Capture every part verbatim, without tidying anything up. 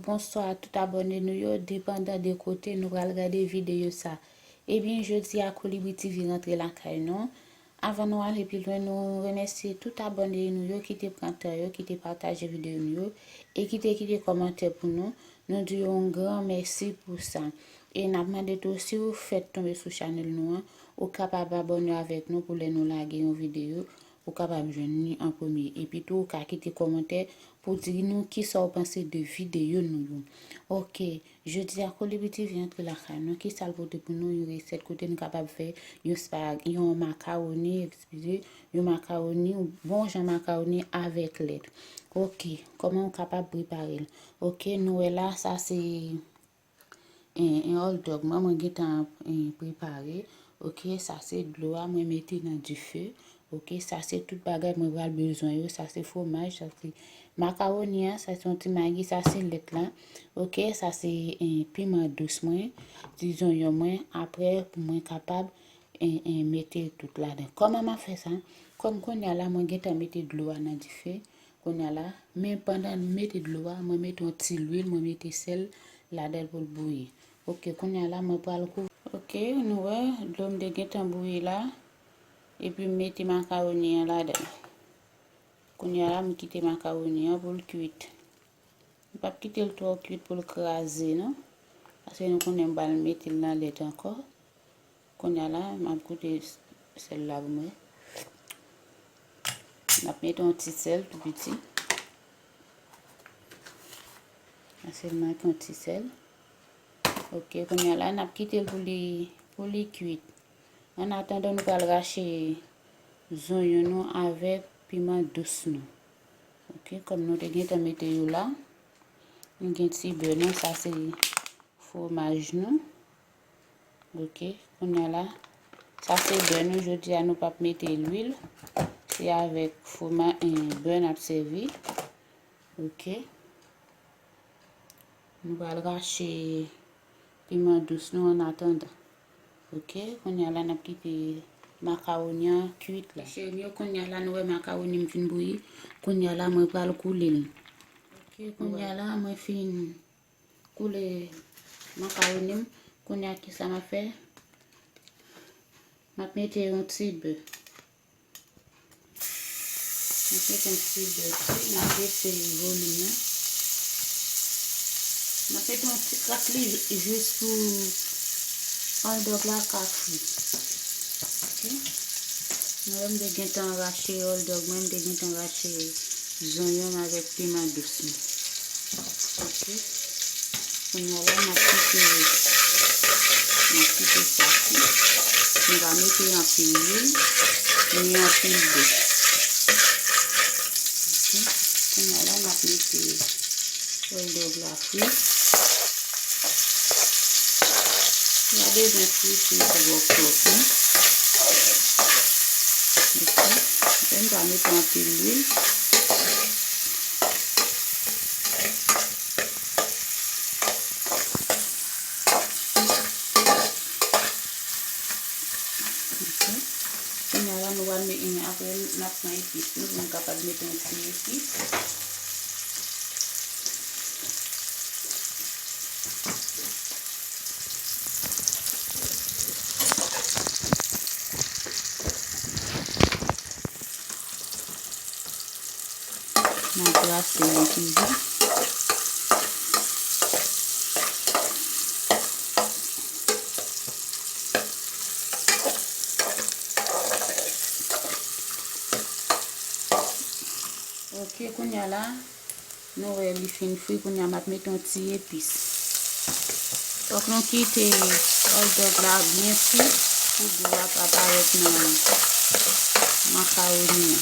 Bonswa a tout abòne nou yo, depandan de kote nou pral gade videyo sa. Ebyen, jodi a Kolibri T V rantre lakay nou. Avan nou ale pi lwen, nou remèsye tout abòne nou yo ki te pran tan yo, ki te pataje videyo nou yo, e ki te kite kòmantè pou nou. Nou di yo yon gran mèsi pou sa. E n ap mande tou, si ou fèk tonbe sou chanèl nou an, ou kapab abòne avèk nou pou lè nou lage yon videyo, ou kapab jwenn li an premye. Epi tou, ou ka kite kòmantè pou di nou kisa w panse de videyo nou yo. Oke, jodi a Kolibri T V antre lakay nou. Kisa l pote pou nou? Yon resèt kote nou kapab fè yon spag-, yon makawoni, eskize, yon makawoni, yon bon jan makawoni avèk lèt. Oke, kòman w kapab prepare l? Oke, nou wè la, sa se en, en hot dog mwen, mwen gentan, en, prepare. Oke, sa se dlo a mwen mete nan dife. Oke, sa se tout bagay mwen pral bezwen yo. Sa se fwomaj, sa se makawoni an, sa se yon ti magi, sa se lèt la. Oke, sa se, en, piman dous mwen, ti zonyon mwen. Apre, pou mwen kapab, en, en, mete tout ladan. Kòman m ap fè sa? Kòm kounye a la, mwen gentan mete dlo a nan dife. Kounye a la, men pandan m mete dlo a, mwen mete yon ti lwil, mwen mete sèl ladan l pou l bouyi. Oke, kounye a la, mwen pral kou-, oke, nou wè, dlo m te gentan bouyi la, epi m mete makawoni an ladan l. Kounye a la, m kite makawoni an pou l kuit. M p ap kite l twò kuit pou l kraze, non. Paske nou konnen m pral mete l nan lèt ankò. Kounye a la, m ap goute sèl la pou mwen. M ap mete yon ti sèl tou piti. Sèlman yon ti sèl. Oke, kounye a la, n ap kite l pou li, pou li kuit. An atandan, nou pral rache zonyon nou avèk piman dous nou. Oke, kòm nou te gentan mete yo la, nou gen ti bè nou, sa se fwomaj nou. Oke, kounye a la, sa se bè nou, jodi a nou p ap mete lwil, se avèk fwoma-, eh, bè n ap sèvi. Oke. Nou pral rache piman dous nou an atandan. Oke, kounye a la n ap kite makawoni an kuit la. Cheri m yo, kounye a la nou wè makawoni m fin bouyi. Kounye a la mwen pral koule l. Oke, kounye a la mwen fin koule makawoni m. Kounye a kisa m ap fè? M ap mete yon ti bè. M ap mete yon ti bè tou, m ap bese volim nan. M ap mete yon ti kras li jis pou hot dog la ka fri. Oke. Nou wè m te gentan rache hot dog mwen, m te gentan rache zonyon m avèk piman dous mwen. Oke. Kounye a la, n ap kite, n ap kite sa fri. Nou pa mete anpil lwil, ni anpil bè. Oke. Kounye a la, n ap mete hot dog la fri. Li pa bezwen fri fri twòp twòp, non. Oke. Lè m pa mete anpil lwil. Oke. Kounye a la, nou pral met, apre, n ap pran epis nou, pou nou kapab mete yon ti epis. N ap brase li toujou. Oke, kounye a la, nou wè li fin fri, kounye a m ap mete yon ti epis. Fòk nou kite hot dog la byen fri pou gou a pa parèt nan makawoni an.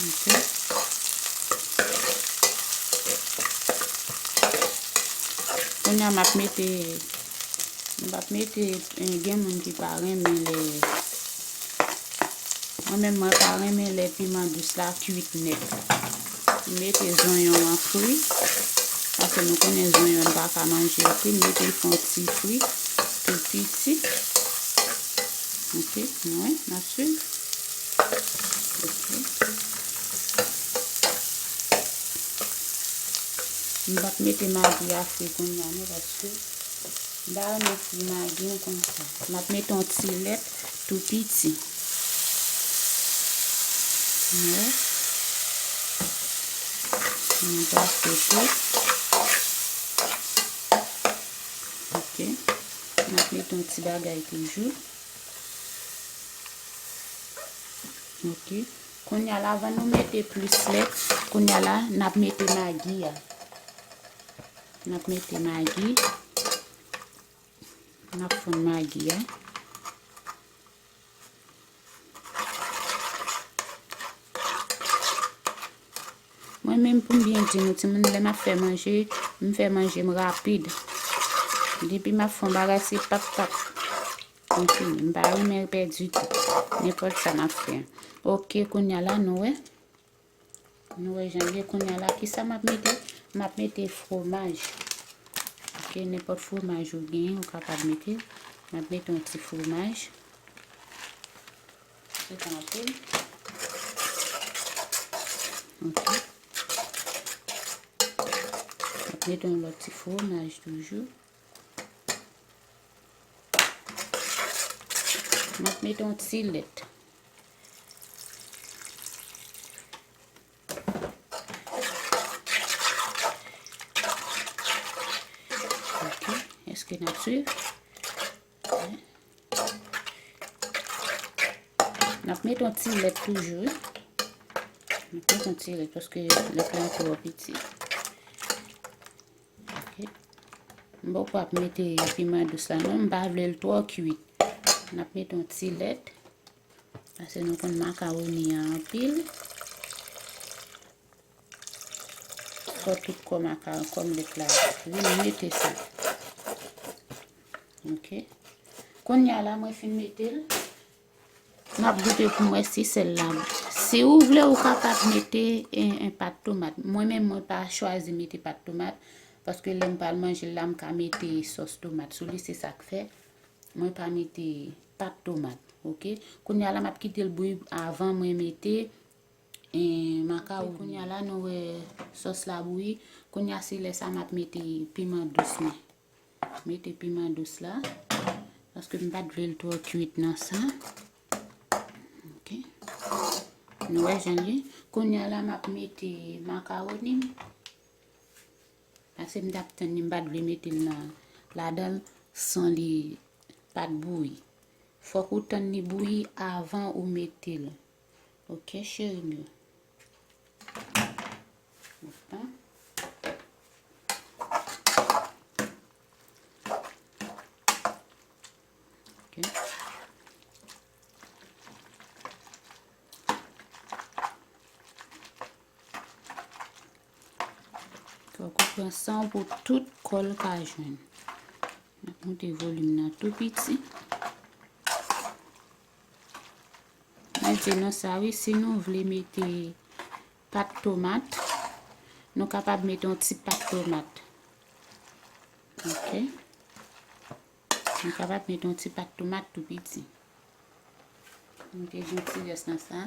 Oke. Kounye a m ap mete, m p ap mete, eh, gen moun ki pa renmen lè, mwen menm mwen pa renmen lè piman dous la kuit nèt. M mete zonyon an fri, paske nou konnen zonyon nou pa ka manje l fri, m mete l fè yon ti fri, tou piti. Ok, nou wè, n ap swiv. Ok. M p ap mete magi a fri kounye a non, paske m pa renmen fri magi m konsa. M ap mete yon ti lèt tou piti. Wè. M ap fè tou. Ok. M ap mete yon ti bagay toujou. Ok. Kounye a la, avan nou mete plis lèt, kounye a la, n ap mete magi a. N ap mete magi. N ap fonn magi a. Mwen menm, pou m byen di nou, timoun, lè m ap fè manje, m fè manje m rapid. Depi m ap fè yon bagay, se pap, pap. M fini. M pa renmen pèdi tan. Nenpòt sa m ap fè. Ok, kounye a la, nou wè. Nou wè jan l ye kounye a la. Kisa m ap mete? M ap mete fwomaj. Ok, nenpòt fwomaj ou genyen, ou kapab mete. M ap mete yon ti fwomaj. Se pa anpil. Ok. M ap mete yon lòt ti fwomaj toujou. M ap mete yon ti lèt. Ok, èske n ap swiv? N ap mete yon ti lèt toujou, wi. N ap mete yon ti lèt paske lèt la twò piti. Ok. M poko ap mete piman dous la non, m pa vle l twò kwit. N ap mete yon ti lèt. Paske nou konn makawoni an anpil. Fò tout kò makawon, kò lèt la vin mete sa. Ok. Kounye a la, mwen fin mete l. M ap goute pou m wè si sèl la bon. Si ou vle, ou kapab mete en, en pat tomat. Mwen menm, mwen pa chwazi mete pat tomat, paske lè m pral manje l la, m ka mete sòs tomat sou li, se sa k fè mwen pa mete pat tomat. Ok. Kounye a la, m ap kite l bouyi avan mwen mete, eh, makawoni. Kounye a la, nou wè sòs la bouyi. Kounye a, se lè sa m ap mete piman dous mwen. Mete piman dous la, paske m pa t vle l twò kwit nan sa. Ok. Nou wè jan l ye. Kounye a la, m ap mete makawoni m. Paske m t ap tann li, m pa t vle mete l nan, ladan l san li pa t bouyi. Fòk ou tann li bouyi avan ou mete l. Ok, cheri m yo. Opa. Ok. Fòk ou pran san w pou tout kò l ka jwenn. N ap moute volim nan tou piti. Mwen di nou sa wi, si nou vle mete pat tomat, nou kapab mete yon ti pat tomat. Ok. Nou kapab mete yon ti pat tomat tou piti. M te gen ti rès nan sa.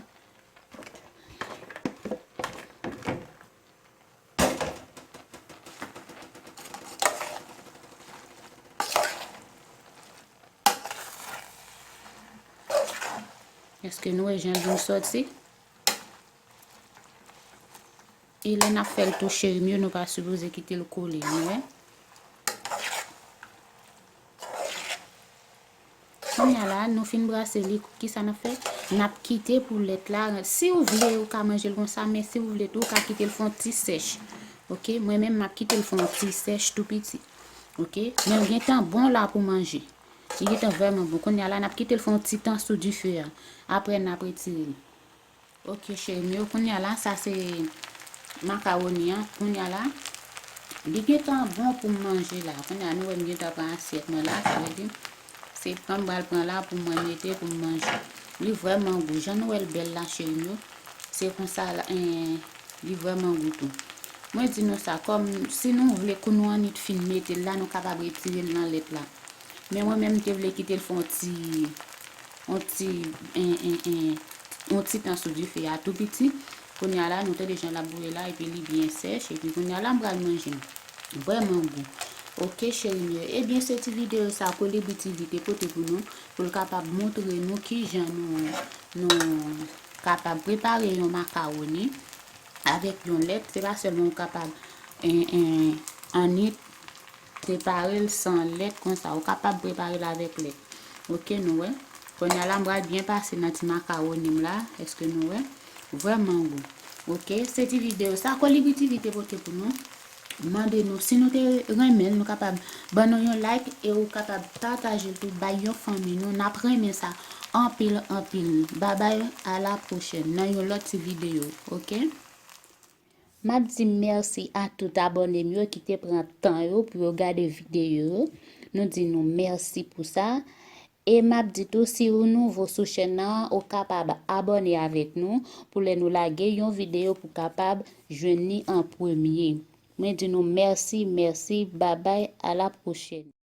Èske nou wè jan l vin sòti? E lè n ap fè l tou, cheri m yo, nou pa sipoze kite l kole, nou wè. Kounye a la, nou fin brase li, kisa n ap fè? N ap kite pou lèt la. Si w vle, ou ka manje l konsa, men si w vle tou, ou ka kite l fè yon ti sèch. Ok, mwen menm, m ap kite l fè yon ti sèch tou piti. Ok, men l gentan bon la pou manje. Li gentan vrèman bon. Kounye a la, n ap kite l fè yon ti tan sou dife a. Apre, n ap retire l. Ok, cheri m yo, kounye a la, sa se makawoni an. Kounye a la, li gentan bon pou m manje la. Kounye a, nou wè m gentan pran asyèt mwen la, sa vle di, se pran m pral pran la pou mwen mete pou m manje. Li vrèman gou. Jan nou wè l bèl la, cheri m yo, se konsa la, en, li vrèman gou tou. Mwen di nou sa, kòm si nou vle kou nou annik fin mete l la, nou kapab retire l nan lèt la. Men mwen menm, m te vle kite l fè yon ti yon ti, en, en, en, yon ti tan sou dife a tou piti. Kounye a la, nou tande jan l ap bouyi la, epi li byen sèch. Epi kounye a la, m pral manje l. Vrèman gou. Oke, cheri m yo. Ebyen, se ti videyo sa Kolibri T V te pote pou nou, pou l kapab montre nou kijan nou, nou kapab prepare yon makawoni avèk yon lèt. Se pa sèlman ou kapab, en, en, annik prepare l san lèt konsa. Ou kapab prepare l avèk lèt. Oke, nou wè. Kounye a la, m pral byen pase nan ti makawoni m la. Èske nou wè? Vrèman gou. Oke, se ti videyo sa Kolibri T V te pote pou nou. Mande nou, si nou te renmen l, nou kapab ban nou yon like e ou kapab pataje l tou, bay yon fanmi nou. N ap renmen sa anpil, anpil. Babay, a la pwochèn, nan yon lòt ti videyo, oke? M ap di mèsi a tout abòne m yo ki te pran tan yo pou yo gade videyo yo. Nou di nou mèsi pou sa. E m ap di tou, si ou nouvo sou chèn nan, ou kapab abòne avèk nou pou lè nou lage yon videyo pou kapab jwenn li an premye. Mwen di nou mèsi, mèsi, babay, a la pwochèn.